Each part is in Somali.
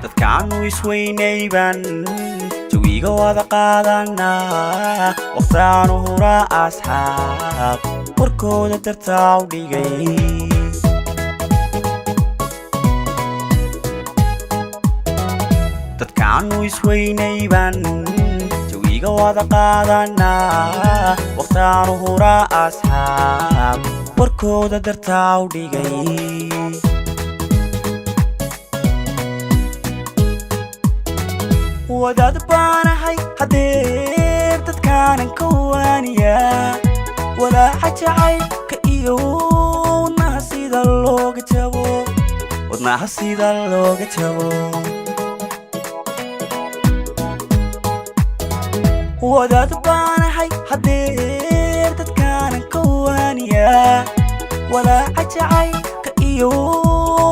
Dadkaanu isweynayban jawiga wada qaadanaa, waqtaanu huraa asxaab warkooda dartaa u dhigay. Dadkaanu isweynayban jawiga wada qaadanaa, waqtaanu huraa asxaab warkooda dartaa u dhigay. Wadaad baanahay hadeer, dadkaanan ka waaniya walaaca jacaylka iyo wadnaha sida looga jabo, wadnaha sida looga jabo. Wadaad baanahay hadeer, dadkaanan ka waaniya walaaca jacaylka iyo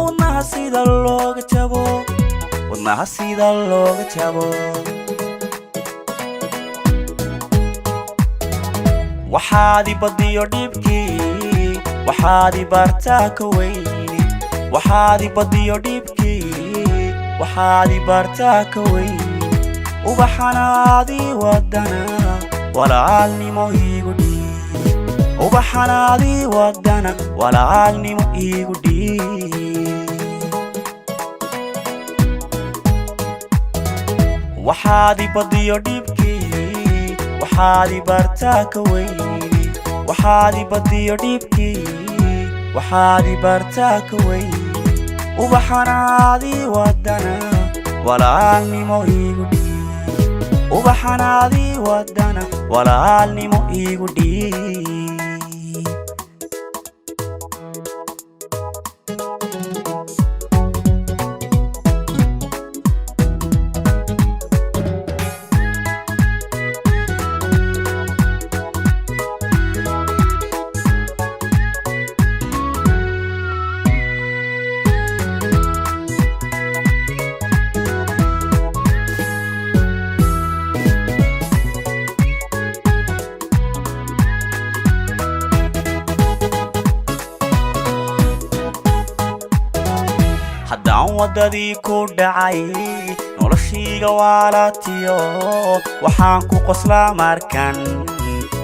wadnaha sida looga jabo, wadnaha sida looga jabo. Waxaad i badiyo dhibkii, waxaad i bartaa ka weyni. Waxaad i badiyo dhibkii, waxaad i bartaa ka weyni. Ubaxanaadii wadana walaalnimo iigu dhiib, ubaxanaadii wadana walaalnimo iigu dhiib. Waxaad i badiyo dhibkii, waxaad i bartaa ka weyni. Waxaad i badiyo dhibkii, waxaad i bartaa ka weyni. Ubaxanaadii wadana walaalnimo iigu dhiib, ubaxanaadii wadana walaalnimo iigu dhiib. Haddaan waddadii ku dhacay noloshiiga waalatiyo, waxaan ku qoslaa markan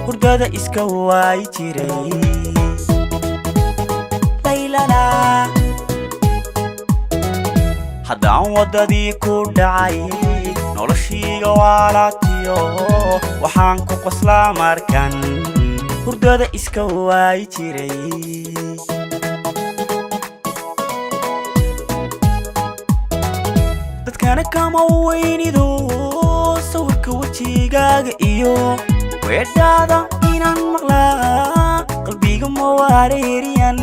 hurdada iska waayi jiray. Laylala. Haddaan waddadii ku dhacay noloshiiga waalatiyo, waxaan ku qoslaa markan hurdada iska waayi jiray. Dadkana kama weynido sawirka wejigaaga iyo weedhaada inaan maqlaa, qalbiga ma wareeriyan,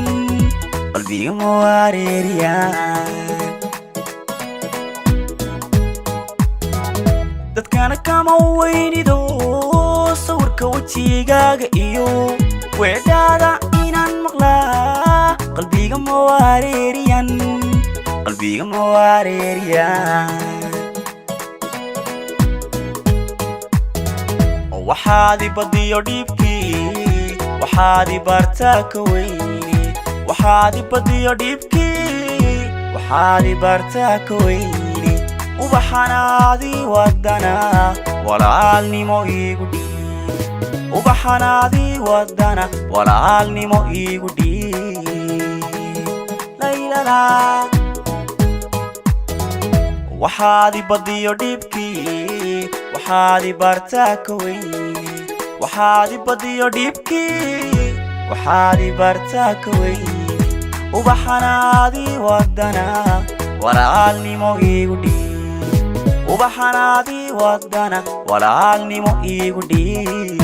qalbiga ma wareeriyan. Dadkana kama weynido sawirka wejigaaga iyo weedhaada inaan maqlaa, qalbiga ma wareeriyan, qalbiga ma wareeriyan. Waxaad i badiyo dhibkii, waxaad i bartaa ka weyni. Waxaad i badiyo dhibkii, waxaad i bartaa ka weyni. Ubaxanaadii wadana walaalnimo iigu dhiib, ubaxanaadii wadana walaalnimo iigu dhiib. Laylala. Waxaad i badiyo dhibkii, waxaad i bartaa ka weyni. Waxaad i badiyo dhibkii, waxaad i bartaa ka weyni. Ubaxanaadii wadana walaalnimo iigu dhiib, ubaxanaadii wadana walaalnimo iigu dhiib.